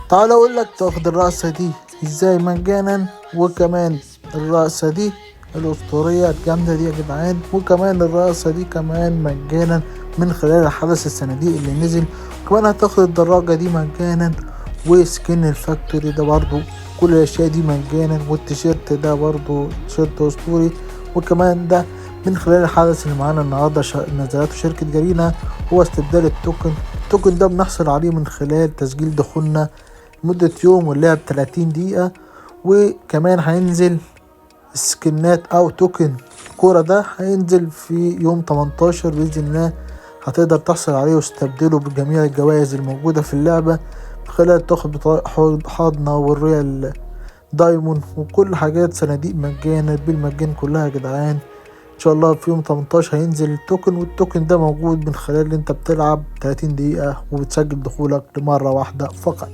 تعال اقول لك تاخد الرقصة دي ازاي مجانا، وكمان الرقصة دي الاسطورية الجامدة دي يا جدعان، وكمان الرقصة دي كمان مجانا من خلال حدث الصناديق اللي نزل. كمان هتاخد الدراجة دي مجانا، و skin ال factory ده برضو، كل الاشياء دي مجانا، والتيشيرت ده برضو تيشيرت اسطوري. وكمان ده من خلال الحدث اللي معانا النهارده نزلته شركة جارينا، هو استبدال ال token. ال token ده بنحصل عليه من خلال تسجيل دخولنا لمدة يوم واللعب 30 دقيقة. وكمان هينزل سكنات او token الكورة ده هينزل في يوم 18 بإذن الله، هتقدر تحصل عليه وتستبدله بجميع الجوائز الموجودة في اللعبة، من خلال تاخد بطاقة حاضنة وال royal diamond وكل حاجات صناديق مجانا بالمجان كلها يا جدعان. ان شاء الله في يوم 18 هينزل ال token، وال token ده موجود من خلال ان انت بتلعب 30 دقيقة وبتسجل دخولك لمرة واحدة فقط.